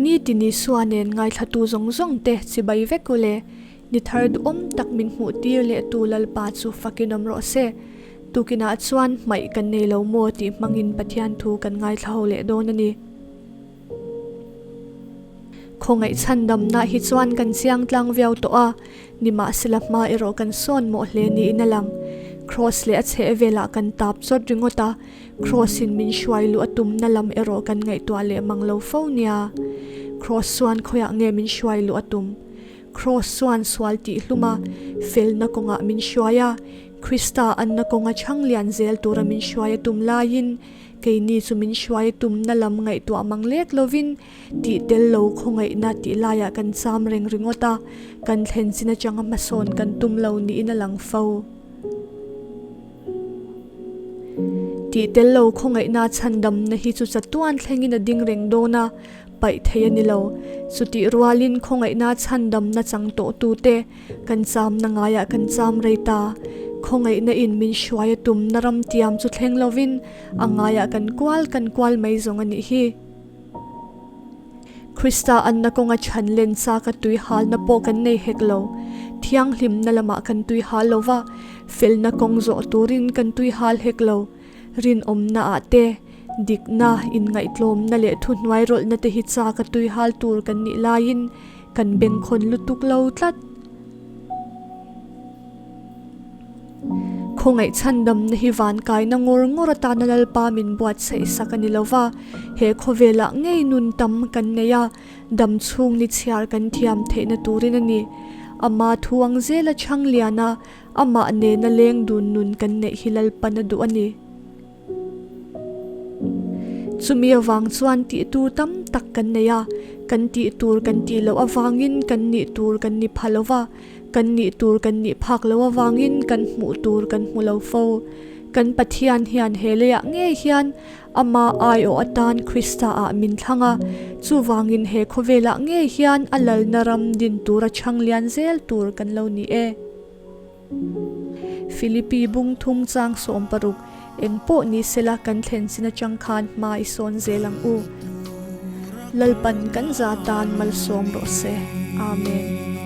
Nitin Isua nen ngaithlatu zawng zawng te chibai vek u le. Ni thar duhawm tak min hmuh tir leh tu Lalpa chu fakin awm rawh se. Tukinah chuan hmaih kan nei lo maw tih hmangin Pathian thu kan ngaithla ho leh dawn a ni. Khawngaih chhandamna hi chuan kan chiang tlang viau tawh a, nimahsela hma erawh kan sawn mawh hle niin a lang. Kraws leh a chheh velah kan tap chawt ringawt a, Kraws in min hruai luh a tumna lam erawh kan ngaihtuah leh mang lo fo nia. Kraws chuan khawiah nge min hruai luh a tum? Kraws chuan sual tih hlum a, felna kawngah min hruai a, Krista anna kawnga chhang lian zel tura min hruai a tum laiin, Keini chu min hruai tumna lam ngaihtuah mang lek lovin tih tel lo khawngaihna tih laiah kan cham reng ringawt a, kan thlen chin atanga hmasawn kan tum lo niin a lang fo. Tih tel lo khawngaihna chhandamna hi chu chatuan thlengin a ding reng dawn a, paih thei a ni lo. Chutih rualin khawngaihna chhandamna chang tawhtute Kan chamna ngaiah kan cham rei ta. Khawngaihna in min hruai a tumna ram tiam chu thleng lovin a ngaiah kan kual kan kual mai zawng a nih hi. Krista anna kawnga chhan len chak a tui halna pawh kan nei hek lo. Thianghlimna lamah kan tui hal lo va, felna kawng zawh turin kan tui hal hek lo. Rinawmna ah te, dikna, inngaihtlawmna leh thuhnuai rawlhna te hi chak a tui hal tur kan nih laiin Kan bengkhawn lutuk lo tlat. Khawngaih chhandamna hi vankaina ngawr ngawr atana Lalpa min buatsaih sak a ni lo va, he khawvelah ngei nun tam kan nei a, dam chhung ni chhiar kan thiam theihna turin a ni. Ama thu ang zela chhang lian a, amah nena leng dun nun kan neih hi Lalpan a duh a ni. Chumi avang chuan tih tur tam tak kan nei a, kan tih tur kan tih loh avangin kan nih tur kan ni pha lo va, kan nih tur kan nih phak loh avangin kan hmuh tur kan hmu lo fo. Kan Pathian hian he leiah ngei hian Ama aiawh atan Krista ah min thlang a, chuvangin he khawvelah ngei hian a lalna ram din tura chhang lian zel tur kan lo ni e. Philippi bung thum chang 16, Eng pawh ni sela kan thlen chin atang khan hma i sawn zel ang u. Lalpan kan za tan malsawm rawh se. Amen.